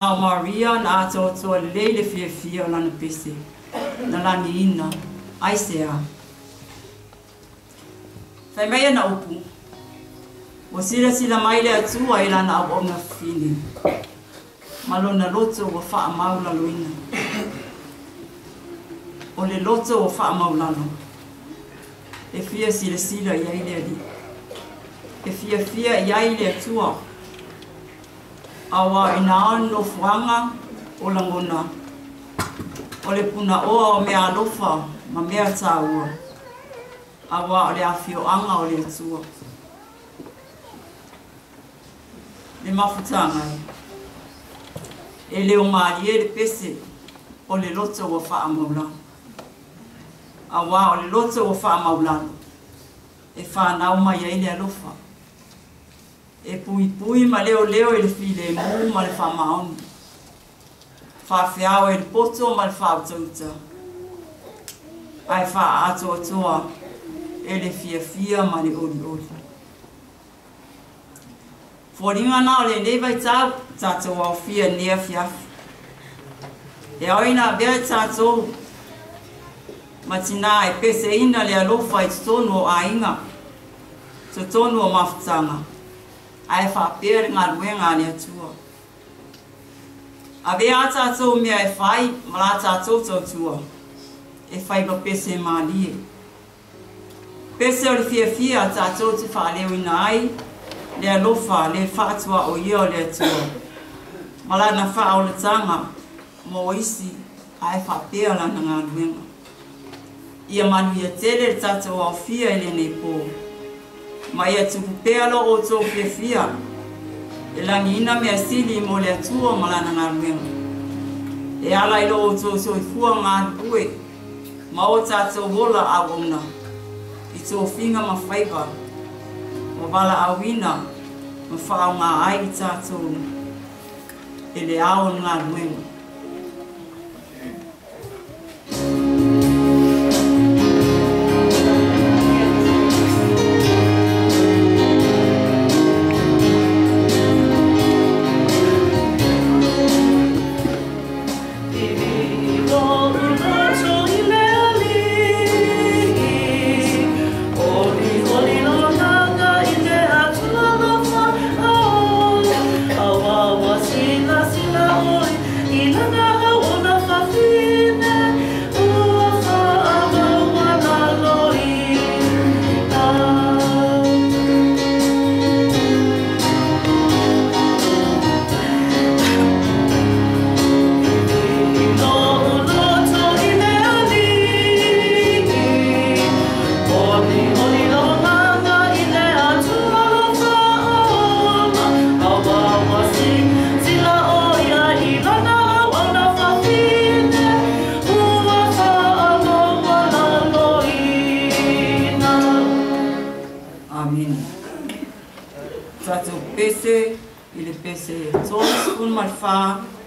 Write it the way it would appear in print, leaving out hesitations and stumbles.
O Maria na atoatoa lelei le fiafia o lana pese na lagiina. Aisea? Fai mai ana upu, ua silasila mai le Atua i lana auauna fafine, ma lona loto ua faamaulaloina. O le loto ua faamaulalo, e fia silasila i ai le Alii, e fiafia i ai le Atua, auā i na o le nofoaga o lagona, o le punaoa o mea alofa ma mea tāua, auā o le afioaga o le Atua. Le mafutaga e, e leo malie le pese o le loto ua faamaulalo. Auā o le loto ua faamaulalo, e whanau mai ai le alofa. E pui pui ma leo leo i le filemu ma le faamaoni. Faafeao e le poto ma le faautauta. Ae faaatoatoa e le fiafia ma le olioli. Foliga na o lenei vaitau tatou aofia nei afiafi. E ao ina avea i tatou ma tinā e peseina le alofa i totonu o aiga, totonu o mafutaga, ae faapea le galuega a le Atua. Avea a tatou mea e fai ma la tatou tautua, e fai ma pese malie. Pese o le fiafia a tatou te faaleoina ai le alofa le faatuaoia o le Atua, ma lana faaolataga mo isi ae faapea lana galuega. Ia manuia tele le tatou aofia i lenei pō. Ma ia tupu pea lo outou fiafia e lagiina mea sili mo le Atua ma lana galuega. E ala i lo outou soifua galulue ma o tatou ola auauna i tofiga ma faiva ma valaauina ma faaaogā ai i tatou e le ao o le galuega. Amene. Tatou pese i le pese 34.